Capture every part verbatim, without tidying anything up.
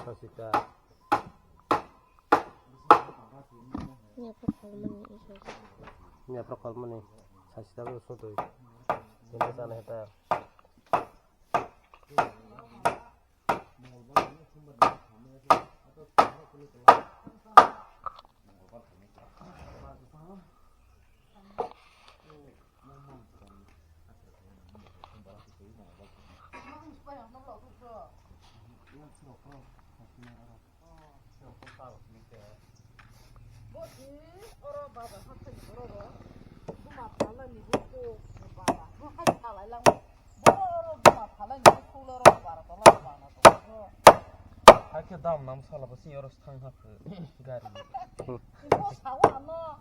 Sasita. Nyaphra kholmani isa. Nyaphra kholmani sasita bo sotwi. Tini sana heta. Bo si oro baba hathai ni borok rok buma phalnani bo kok baba bo hai salai lang bo oro buma phalnani bo kok oro bara tola bana to. Hakhe dam nam sala bo si oro thang hakhe gari. Bo sawa ano.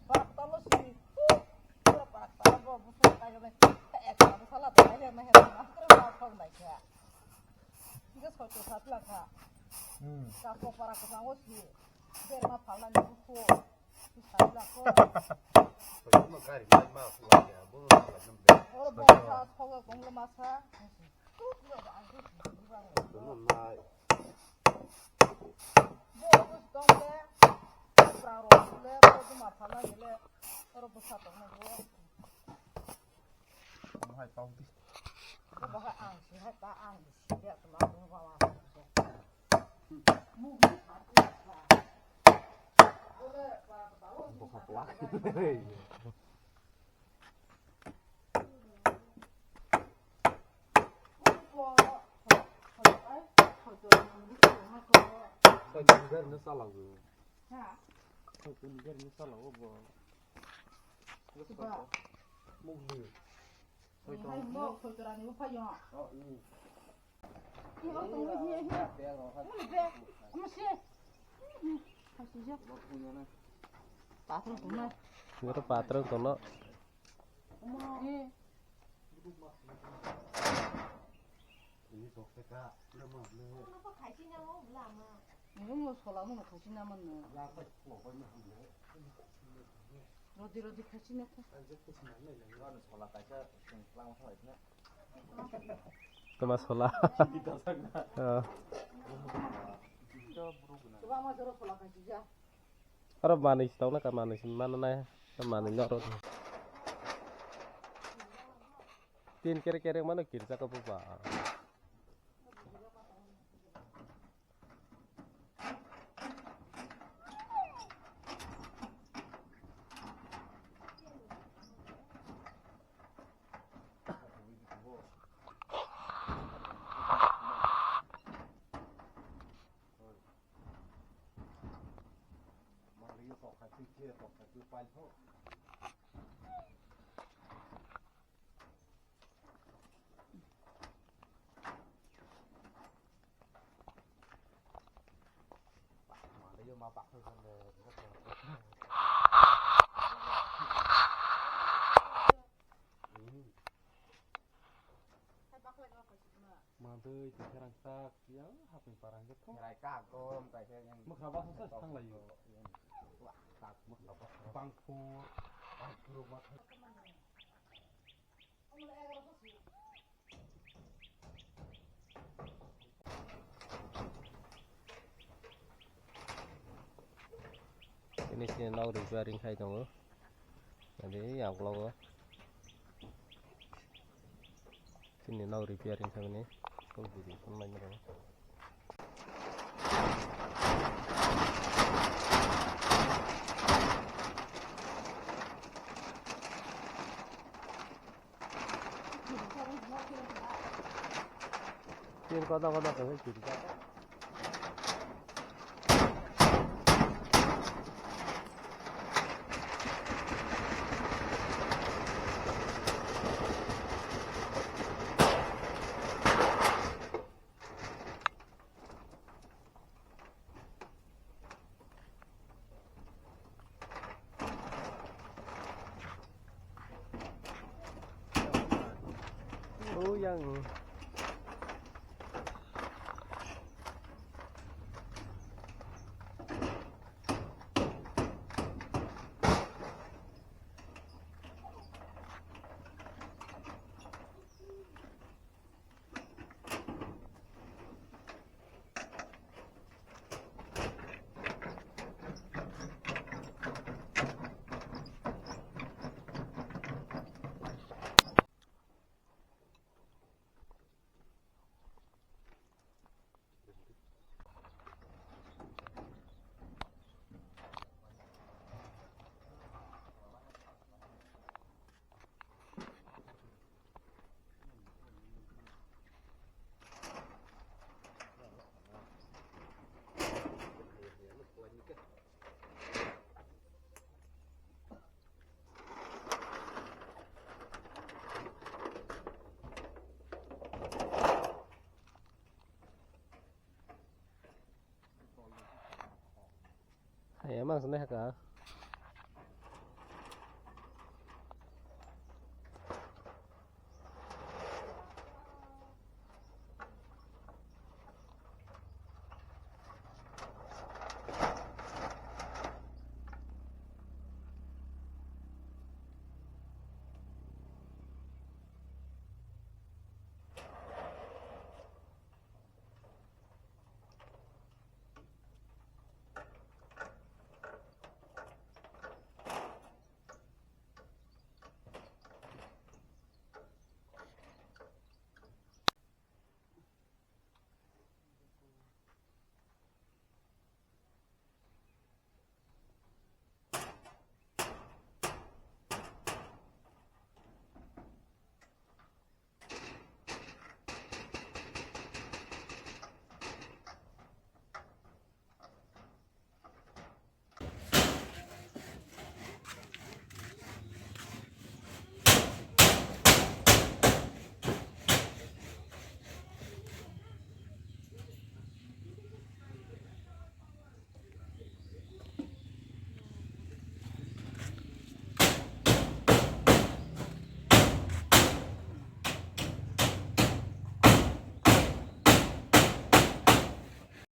Bara tola si. Bara tola bo bo so kai ne. Ek sala bo sala bo hai ne he ma kre ma thong nai kha. Tiga soto satla kha. Hmm. Kako para ko sango si. Berma phalnani bo kok. Satla ko. Bono gari mai ma kuwa ya, bono salai nam be. Oro bo sa thogo konglo masa. Bono nai. Bo bo tong le. Pra ro le, bo ma phalnani le. Oro bo sa tong na bo. Bo hai pau di. Bo hai ang si hai pa ang si ya tma bo ba wa. Bo hai pau. Sai ni gari na sala go. Ha? Sai ni gari na sala go bo. Ba. Mugni. Hai mo, khoi tora ni upai yo. Oh, hmm. Ni o tong ni, ni, ni. Mo ni be. Mo si. Mo si ja. Patron tong na. Patron tong na. Mo. Eh. Ini sok teka, udah mau beli. Ini mau sekolah mau kasih nama nih. Rodi rodi khachi na kha. Tama sola. Ah. Aro manwi si tongna ka manwi si mana nai. Manwi no aro. Tin kere kere mano kirja ka buba. Mandui, tikarang tak, yang haping parang ke thong. Rai kagom, kaisa yang. Mukha basa sa thang lai yo. Wah, tak mukha basa. Bangpur, bangpur mata. Ini sini nok repairing khai tongo. Jadi yang vlog o. Sini nok repairing khai mani. Full video phone line ro. Tin koda koda khe chiri. Oh, yang. Mang sanai haka.